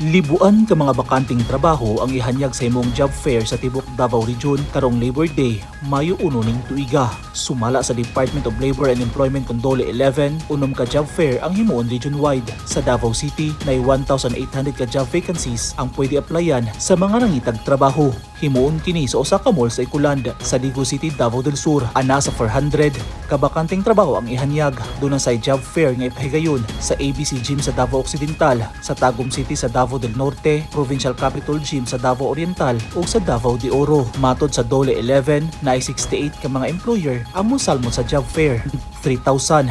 Libuan ka mga bakanteng trabaho ang ihanyag sa imong job fair sa tibok Davao Region karong Labor Day, Mayo 1 ning tuiga. Sumala sa Department of Labor and Employment kon DOLE 11, 6 ka job fair ang himuon region-wide. Sa Davao City, nay 1,800 ka job vacancies ang pwede applyan sa mga nangitag trabaho. Himuon kini sa usa ka mall sa Ecoland sa Digos City, Davao del Sur. Ana sa 400 ka bakanteng trabaho ang ihanyag. Duna say job fair nga ipahigayon sa ABC Gym sa Davao Occidental, sa Tagum City sa Davao del Norte, Provincial Capitol Gym sa Davao Oriental ug sa Davao de Oro. Matod sa DOLE 11, naay 68 ka mga employer ang mosalmot sa job fair. 3,500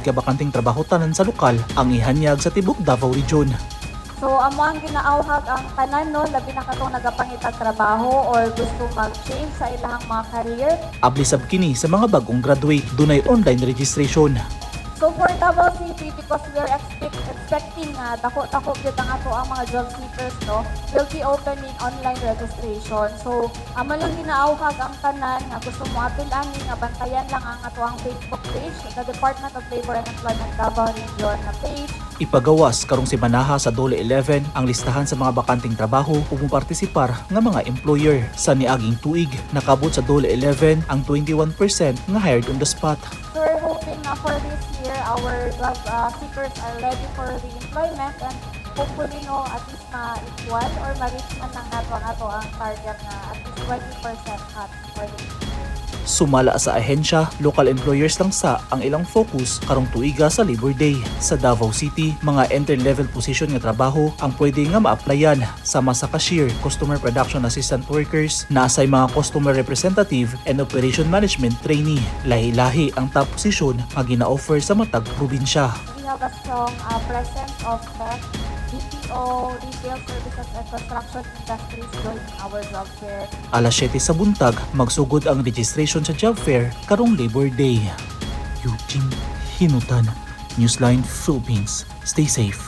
ka bakanteng trabaho tanan sa lokal ang ihanyag sa tibok Davao Region. So amo ang ginaawhag ang tanan, no, labi na katong nagapangitag trabaho or gusto mag-change sa ilahang mga career. Abli sab kini sa mga bagong graduate, dunay online registration. So for Davao City, because we are expecting nga dako-dako gyud ang ato ang mga job seekers, no, will be opening online registration. So amo lang ginaawhag ang tanan nga gusto mo apil ani nga bantayan lang ang ato ang Facebook page, the Department of Labor and Employment Davao Region na page. Ipagawas karong semanaha sa DOLE 11 ang listahan sa mga bakanteng trabaho ug mopartisipar nga mga employer. Sa niaging tuig, nakabot sa DOLE 11 ang 21% nga hired on the spot. So we're hoping na for this year, our job seekers are ready for the employment and hopefully, no, at least ma-equal or ma-reach man lang nato ang ato ang target na at least 20% cut for this year. Sumala sa ahensya, local employers lang sa ang ilang focus karong tuiga sa Labor Day. Sa Davao City, mga entry-level position nga trabaho ang pwede nga ma-applyan sama sa cashier, customer production assistant workers, naasay mga customer representative and operation management trainee. Lahi-lahi ang top position nga gina-offer sa matag probinsya. We have a strong presence of tech, BPO, retail services, and construction industries joining our job fair. Alas 7 sa buntag, magsugod ang registration sa job fair karong Labor Day. Eugene Hinutan, Newsline Philippines. Stay safe.